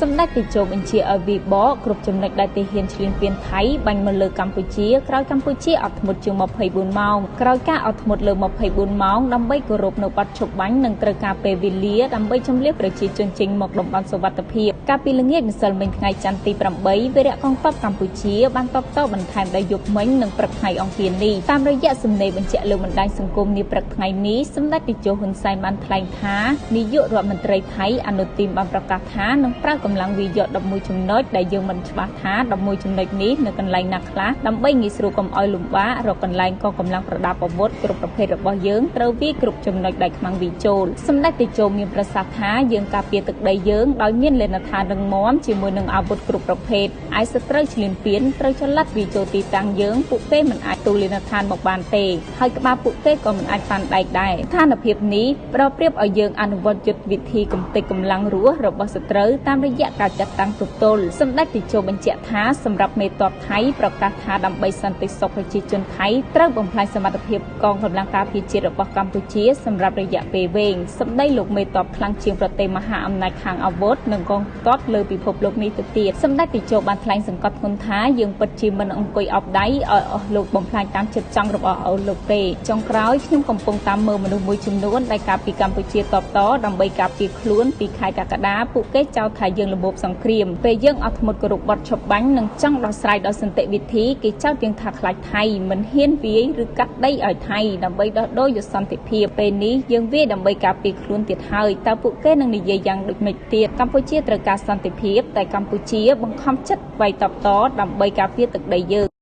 សម្ដេចតេជោបញ្ជាឲ្យវាយបកគ្រប់ចំណុចដែលទាហានឈ្លានពានថៃបាញ់មកលើកម្ពុជាក្រោយកម្ពុជាអត់ធ្មត់ជាង24ម៉ោងក្រោយការអត់ធ្មត់លើ24ម៉ោងដើម្បីគោរពនៅបទឈប់បាញ់និងត្រូវការពេលវេលាដើម្បីជម្លៀសប្រជាជនចេញមកតំបន់សុវត្ថិភាពកាលពីល្ងាចម្សិលមិញថ្ងៃច័ន្ទទី8វីរៈកងទ័ពកម្ពុជាបានតបតបន្ថែមដោយយប់មិញនិងព្រឹកថ្ងៃអង្គារនេះតាមរយៈសំណេរបញ្ជាក់លើបណ្ដាញសង្គមនាព្រឹកថ្ងៃនេះសម្ដេចតេជោហ៊ុនសែនបានថ្លែងថានាយករដ្ឋមន្ត្រីថៃអនុទីនបានប្រកាសថានឹងប្រើកម្លាំងវាយយក11ចំណុចដែលយើងមិនច្បាស់ថា11ចំណុចនេះនៅកន្លែងណាខ្លះដើម្បីងាយស្រួលកុំឲ្យលំបាករកកន្លែងកងកម្លាំងប្រដាប់អាវុធគ្រប់ប្រភេទរបស់យើងត្រូវវាយគ្រប់ចំណុចដែលខ្មាំងវាយចូលសម្ដេចតេជោមានប្រសាសន៍ថាយើងការពារទឹកដីយើងដោយមានលេណដ្ឋានរឹងមាំជាមួយនឹងអាវុធគ្រប់ប្រភេទឯសត្រូវឈ្លានពានត្រូវចល័តវាយចូលទីតាំងយើងពួកគេមិនអាចទូលេណដ្ឋានមកបានទេហើយក្បាលពួកគេក៏មិនអាចប៉ាន់ដែកដែរស្ថានភាពនេះផ្ដល់ប្រៀបឲ្យយើងអនុវត្តយុទ្ធវិធីកំទេចកម្លាំងរស់របស់សត្រូវតាមរយៈការចាត់តាំងទទល់សម្ដេចតេជោបញ្ជាក់ថាសម្រាប់មេតបថៃប្រកាសថាដើម្បីសន្តិសុខប្រជាជនថៃត្រូវបំផ្លាញសមត្ថភាពកងកម្លាំងការពារជាតិរបស់កម្ពុជាសម្រាប់រយៈពេលវែងសម្ដីលោកមេតបខ្លាំងជាងប្រទេសមហាអំណាចខាងអាវុធនិងកងទ័ពលើពិភពលោកនេះទៅទៀតសម្ដេចតេជោបានថ្លែងសង្កត់ធ្ងន់ថាយើងពិតជាមិនអង្គុយអបដៃឲ្យអស់លោកបំផ្លាញតាមចិត្តចង់របស់អស់លោកទេចុងក្រោយខ្ញុំកំពុងតាមមើលមនុស្សមួយចំនួនដែលកាលពីកម្ពុជាតបតដើម្បីការពារខ្លួនពីខែកក្កដាពួកគេចោទថាយើងរបបសង្គ្រាមពេលយើងអត់ធ្មត់គោរពបទឈប់បាញ់និងចង់ដោះស្រាយដោយសន្តិវិធីគេចោទយើងថាខ្លាចថៃមិនហ៊ានវាយឬកាត់ដីឲ្យថៃដើម្បីដោះដូរយកសន្តិភាពពេលនេះយើងវាយដើម្បីការពារខ្លួនទៀតហើយតើពួកគេនឹងនិយាយយ៉ាងដូចម្តេចទៀតកម្ពុជាត្រូវការសន្តិភាពតែកម្ពុជាបង្ខំចិត្តវាយតបតដើម្បីការពារទឹកដីយើង។